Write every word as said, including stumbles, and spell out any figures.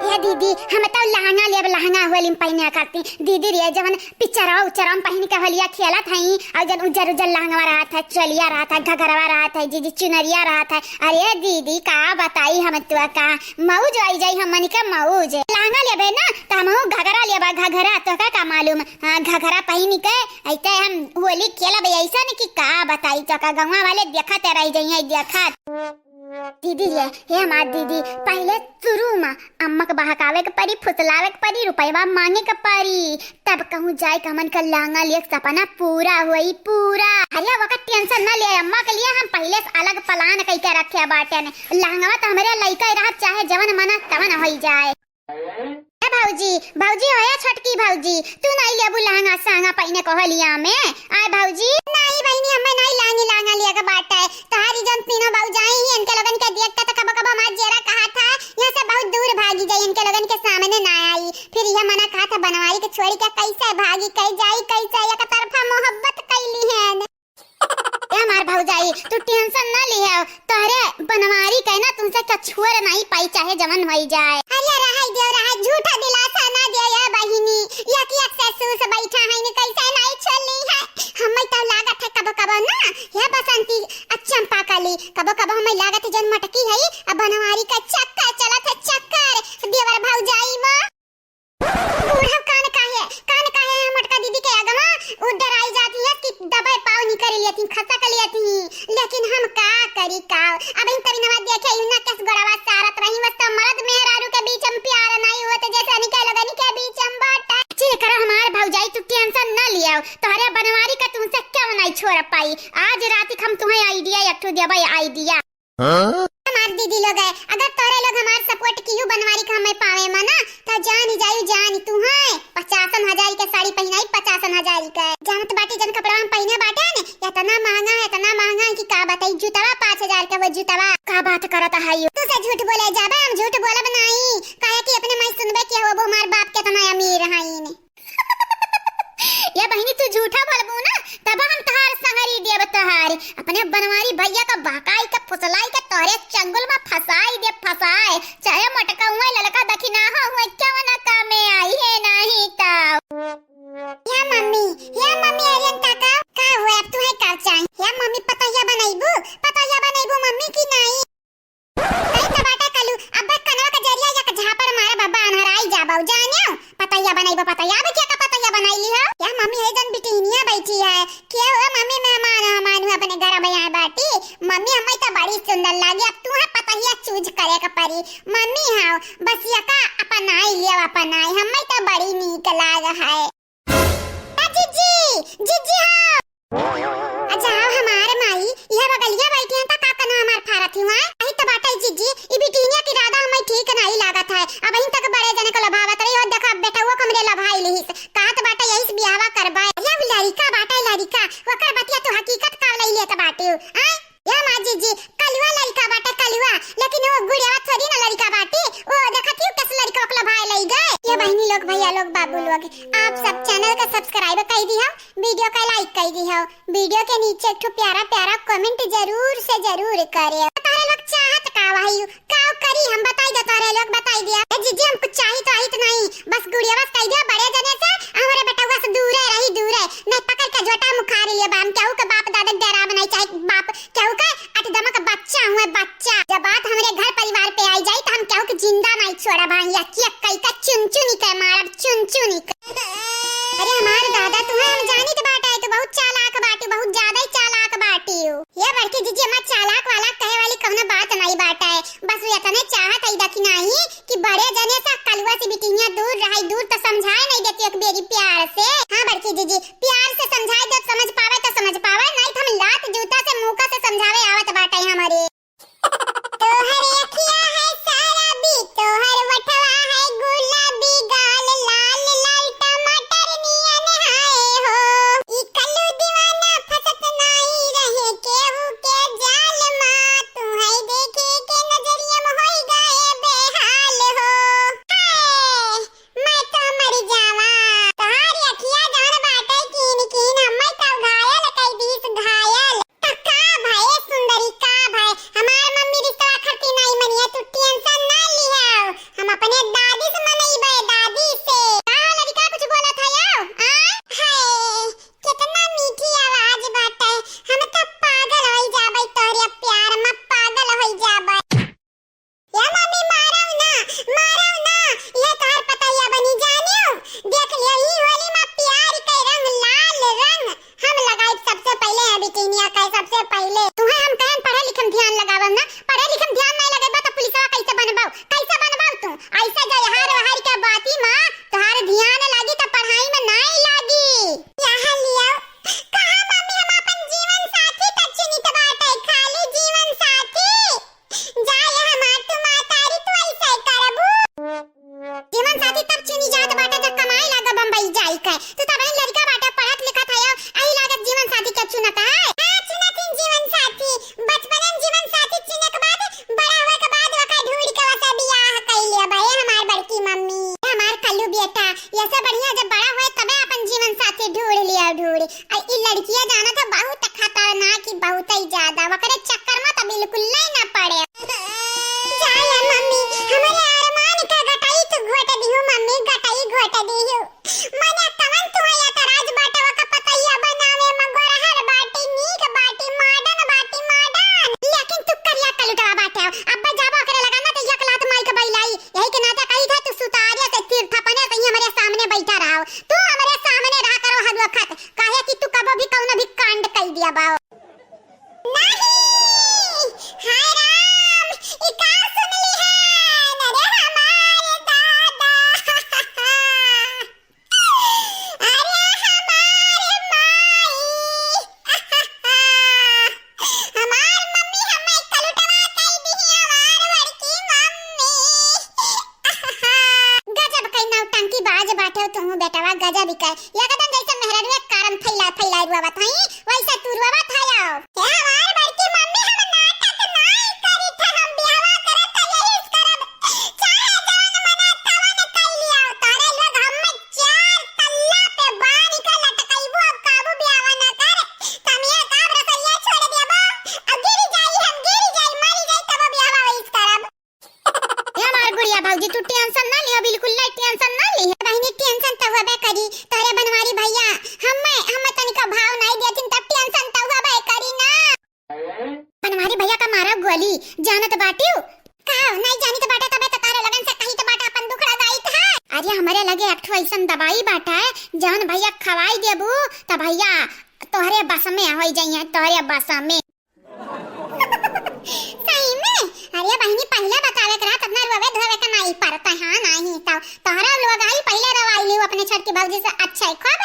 ए दीदी, हम तो लहंगा लेब, लहंगा होली में पहिने खातिर। दीदी रे, जवन पिक्चरवा उच्चरवा में पहिन के होलिया खेलत हई, और जन उज्जर उज्जर लहंगवा रहत है, चोलिया रहत है, घघरवा रहत है, जीजी चुनरिया रहत है। अरे दीदी, का बताई हम तो, का मौज आई जाई हमन के मौज। लहंगा लेबे ना, तो हमहू घघरा लेबा, घघरा, तोहका का मालूम? हाँ, घघरा पहिन के ऐसे हम होली खेलब, ऐसा नहीं कि का बताई, तोहका गौवा वाले देखत रह जाइए, देखत। दीदी रे, हे हमार दीदी, पहिले शुरू मा अम्मा के बहकावे के परी, फुसलावे के परी, रुपयवा मांगे के परी, तब कहूँ जाए के हमन के लहंगा लिए सपना पूरा होई, पूरा। अरे ओकर tension ना ले, अम्मा के लिए हम पहिले से अलग plan कई के रखे बाटे ने। लहंगवा तो हमरे लइका रहत, चाहे जवन मना तवन होई जाए। ए भौजी, भौजी हो, ए छोटकी भौजी, तू नहीं लेबू लहंगा सहंगा पहिने को होलिया में? आय भौजी। नहीं बहिनी, हमें नहीं लहंगी लहंगा लिया के बाटे। तोहारी जौन तीनों भौजाई ही, इनके लोगन के देख के तो कबो कबो हमार जेरा कहा था, यहाँ से बहुत दूर भागी जाई, इनके लोगन के सामने ना आई। फिर यह मना कहा था बनवारी के छोड़ी के कैसे भागी, कह जाई कैसे, एक तरफा मोहब्बत कैली है। ए हमार भौजाई, तू tension ना लिहे, तोहरे बनवारी के ना तुमसे कछुअर नहीं पाई, चाहे जवन होई जाए। अरे रहै दियो, रहै, झूठा दिलासा ना दियो ये बहिनी, यक यक से सूस बैठा है, न कैसे नहीं छोली है। हमें तो लागत है कबो कबो ना, हे बसंती, आ चंपा कली, कबो कबो हमें लागत है जन मटकी है, अब बनवारी का चक्कर चलत है, चक्कर। देवर भौजाई मा बूढ़ा कान काहे, कान काहे है मोटका दीदी के अगवा, उ डराई जाती है कि दबाई पाव निकर लेती, खसक लेती। लेकिन हम का करी का? अब इन तभी नवा देखे यू ना कस गोड़वा सारत रही, बस तो मर्द मेहरारू के बीच में प्यार नहीं हुआ, तो जैसे निके लोगन के बीच में बाटे। चिल करो हमार भौजाई, तू tension ना लियो, तोहरे बनवारी का तुमसे क्यों नहीं छोड़ पाई। आज रात हम तुम्हें idea एक ठो देबै, idea। हाँ? हमार दीदी लोग है, अगर तोरे लोग हमार support किहू बनवारी का हमें पावे मना, तो जानी जायू जानी तू है, पचासन हजार के साड़ी पहिनाई, पचासन हजार के। जानत बाटी जन कपड़ा हम पहिने बाटे ने, इतना महंगा है, इतना महंगा है कि का बताई, जूतवा पाँच हजार के वो जूतवा। का बात करत है यू? तू से झूठ बोले जाबे, हम झूठ बोलब नहीं, काहे कि अपने माई सुनबे कि हो वो हमार बाप कितना अमीर है ने। ये बहिनी, तू झूठा बोलबू ना, तब हम तहार संगरी देब तहार। अपने बनवारी भैया का बहकाई के फुसलाई के तोहरे चंगुल में फंसाई देब, फंसाए। चाहे मोटका हुआ ललका दखिनाहा हुआ, क्यों ना कामे आई है नहीं तो। या मम्मी, या मम्मी, अरे तका, का हुआ अब तुम्हें का चाहिए? या मम्मी, पतोहिया बनैबू, पतोहिया बनैबू मम्मी की नहीं? कहीं तो बाटे कलू, अब्बे कनवा के जरिया एक झापड़ मारे बब्बा, अन्हराई जाबो, जानियो? पतैया बनैबो, पतैया, अब क्या का पतैया बनाई ली हो? या मम्मी है जन बिटिनिया बैठी है, के हो मम्मी, मेहमान, मेहमान हुआ अपने घर में आए बाटी। मम्मी, हमें तो बड़ी सुंदर लागी, अब तू है पतैया choose करे के परी। मम्मी हाउ, बस ये का अपनाई लियो, अपनाई, हमें तो बड़ी नीक लाग है। ए जिज्जी, जिज्जी हो। अच्छा, आओ हमार माई, यह बगलिया बैठी हैं, त का कना हमार फारत हुआ? यही त बाटे जिज्जी, ई बिटिनिया के इरादा हमें ठीक नहीं लागत है। अब इन तक बड़े जने को लभावत रही हो, देखा बेटवा को हमरे लभाई लिहिस। कहत बाटे यही से बियाहवा करबा। यह लड़िका बाटे लड़िका, ओकर बतिया तू हकीकत का ले लेत बाटे हो, आय? या माँ जिज्जी, कलुआ लड़िका बाटे कलुआ, लेकिन वो गुड़ियावा थोड़ी ना लड़िका बाटे। वो देखत ही कैसे लड़िका ओकला भाई लई गए। ये बहिनी लोग, भैया लोग, बाबू लोग, आप सब channel का subscribe कर दी हो, video का like कर दी हो, video के नीचे एक ठो प्यारा प्यारा comment जरूर से जरूर करे। तारे लोग चाहत का भाई, का करी हम बताई दे, तारे लोग बताई दिया। ए जिज्जी, हम कुछ चाहित वाहित नहीं, बस गुड़िया बस कह दिया बड़े जने से, हमारे बेटवा से दूरे रही, दूरे, नहीं पकड़ के झोटा मुखारी लिया बा। हम केहू के बाप दादा के डराब नहीं, चाहे बाप केहू के अठदमा का बच्चा हुए, बच्चा। जब बात हमरे घर परिवार पे आई जाई, तो हम केहू के जिंदा नहीं छोड़ा भाई, या किया कई का चुन चुनी के मारब, चुन चुनी के। अरे हमार दादा, तुम्हें हम जानित बाटे, तू बहुत चालाक बाटी, बहुत ज्यादा ही चालाक बाटी हो। ये बड़की जिज्जी, हमार चालाक वाला कहे वाली कौनो बात नहीं बाटे, बस वो इतने चाहत है दखिनाही कि बड़े जने से कलुआ से बिटिनिया दूर रहे, दूर तो समझाए नहीं देती एक बेरी प्यार से। हाँ बड़की जिज्जी, प्यार से समझाए दे, समझ पावे तो समझ पावे, नहीं तो हम लात जूता से मुंह से समझावे आवत बाटे हमारे। तोहर अखिया है शराबी, तोहर वठवा है गुलाबी, गाल लाल लाल टमाटर नियन हाय हो। ई कल्लू दीवाना फंसत नाई रहे केहू के जाल मा, तू है देखे के नजरिया में होई गए बेहाल। ये जाना तो बहुत खतरनाक ही, बहुत ही ज्यादा। ओकरे चक्कर में तो बिल्कुल नहीं ना पड़े। जा यार मम्मी, हमरे अरमान का गटाई तू घोट दिहू मम्मी, गटाई घोट दिहू। मने कवन तू है एतराज बाटे, ओका पतैया बनावे में गोरहर बाटी, नीक बाटी, modern बाटी, modern। लेकिन तू करिया कलुटवा बाटे हो। अब्बे जाबो ओकरे लगा ना तो एक लात माई के बइलाई। यही के नाते कही था तू सुतारिया से तीर्थ अपने से ही हमरे सामने बैठा रहो। तू हमरे सामने रहा करो हर वक्त, काहे कि तू कबो भी कौनो भी कांड कई दिया बाओ। नहीं, हाय राम, ई का सुन लिहन? अरे हमारे दादा। अरे हमारे माई। हमार मम्मी हमें कलुटवा कई दिही, हमार बड़की मम्मी। गजब कई नौटंकी बाज बाटे तुहू बेटवा, गजब ही कई। एकदम जैसे मेहरारू एक कारण फैला, फैला रुआ बताई, वैसे तू रुआ बतायो। ए हमार बड़की मम्मी, हम नाटक नाई करी थे, हम बियाहवा करत त यही से करब। चाहे जवन मना तवन कई लिया, तोरे लोग हमें चार तल्ला पे बांध के लटकैबू, अब काबू बियाहवा ना कर। तमिया का रसोइया छोड़ देबो, अब गिर जाई, हम गिर जाई, मरी जाई, तब बियाहवा वही से करब। ए हमार गुड़िया भौजी, तू tension ना लिहा, बिल्कुल नहीं tension ना लिहा। बहिनी, tension तो होबे करी, तोहरे बनवारी भैया, हमें, हमें तनिका भाव नहीं देथिन, तब tension तो होबे करी ना। बनवारी भैया का मारा गोली, जानत बाटियो? का, नहीं जानित बाटे, तबे तो तारे लगन से कही तो बाटे, अपन दुखड़ा गाइत है। अरे, हमरे लगे एक ठो ऐसन दवाई बाटे, जौन भैया खवाई देबू, त भैया तोहरे बस में होई जाइए, तोहरे बस में। सही में? अरे बहिनी, पहिले बतावे के रहत, अपना रोवे धोवे के नाई पड़त, हाँ, नाही तो तोहरा लोग आई पहिले रवाई लियो अपने छोटकी भौजी से, अच्छा है, खूब